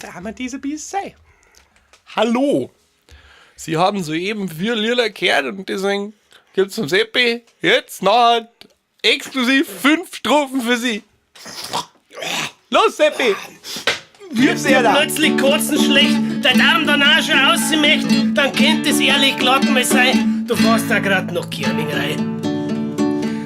Drama diese bis sei. Hallo! Sie haben soeben vier Lieder gehört und deswegen gibt's vom Seppi jetzt noch exklusiv fünf Strophen für Sie. Los, Seppi! Wirf's her da! Plötzlich kotzen schlecht, der Darm danach schon ausgemächt, dann kennt es ehrlich glatt mal sein, du fährst da grad noch Kerning rein.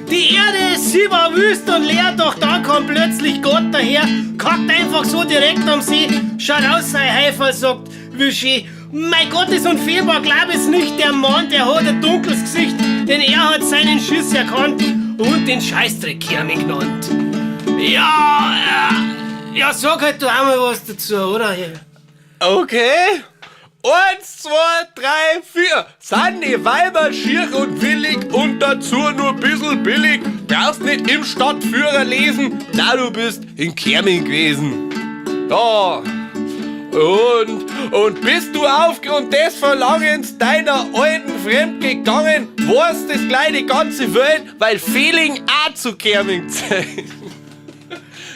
Die Erde, sie war wüst und leer, doch da kommt plötzlich Gott daher, kackt einfach so direkt am See, schaut aus sein Heifer, sagt, wie schön. Mein Gott ist unfehlbar, glaub es nicht, der Mann, der hat ein dunkles Gesicht, denn er hat seinen Schiss erkannt und den Scheißdreck Kerning genannt. Ja, ja, sag halt du auch mal was dazu, oder? Okay. Eins, zwei, drei, vier. Sind die Weiber schier und willig und dazu nur bissl billig. Brauchst nicht im Stadtführer lesen, da du bist in Kerming gewesen. Ja. Und bist du aufgrund des Verlangens deiner alten fremd gegangen, war's das gleich die ganze Welt, weil Feeling auch zu Kerming zählt.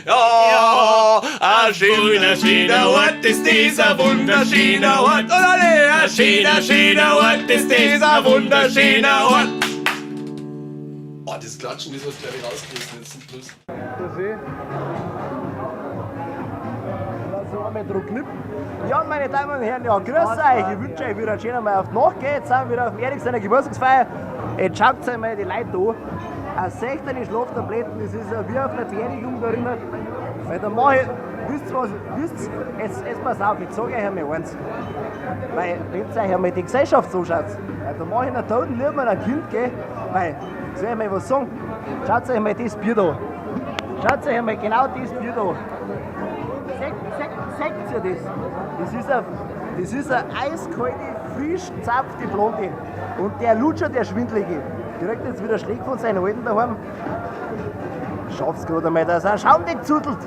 Ja, ein schöner, schöner Ort ist dieser wunderschöner Ort. Und alle, ein schöner, schöner Ort ist dieser wunderschöner Ort. Oh, das Klatschen, das hast du, glaube ich, rausgerissen jetzt zum Schluss. So einmal dran knippen. Ja, meine Damen und Herren, ja, grüß euch. Ich wünsche euch wieder einen schönen Mal auf die Nacht gehen. Jetzt sind wir wieder auf dem Erik seiner Geburtstagsfeier. Jetzt schaut euch mal die Leute an. Ein 16 Schlaftabletten, das ist ja wie auf einer Beerdigung da drinnen. Weil da mach ich, wisst ihr was, wisst ihr, jetzt pass auf, ich sag euch einmal eins. Weil, wenn ihr euch einmal die Gesellschaft so schaut, weil da mach ich einer Toten lieber ein Kind, gell? Weil, soll ich mal was sagen? Schaut euch mal das Bier da an. Schaut euch einmal genau das Bier da an. Seht ihr das? Das ist eine eiskalte, frisch gezapfte Blonde. Und der Lutscher, der Schwindlige, kriegt jetzt wieder Schläge von seinen Alten daheim. Schaff's gerade einmal, dass er einen Schaumdeck zudelt.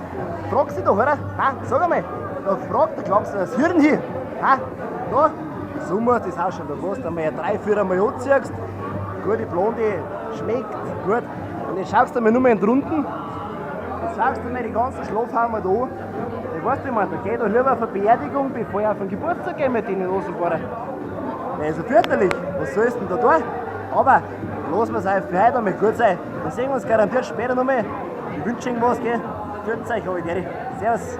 Frag sie doch, oder? Ha, sag einmal. Da fragt der glaubst du das Hirn hier. Ha, da, so muss das auch schon. Da musst du einmal ein drei, vier Mal anziehst. Gute Blonde, schmeckt gut. Und jetzt schaust du mal nur mal in die Runden. Jetzt schaust du mir die ganzen Schlafhammer da an. Ich weiß nicht, man, da geh ich doch lieber auf eine Beerdigung, bevor ich auf einen Geburtstag gehe mit denen Hosenfahrer. Der ist ja fürchterlich. Was sollst du denn da tun? Aber lassen wir es euch für heute einmal gut sein. Wir sehen uns garantiert später nochmal. Ich wünsche Ihnen was, gell? Führt euch alle, Servus.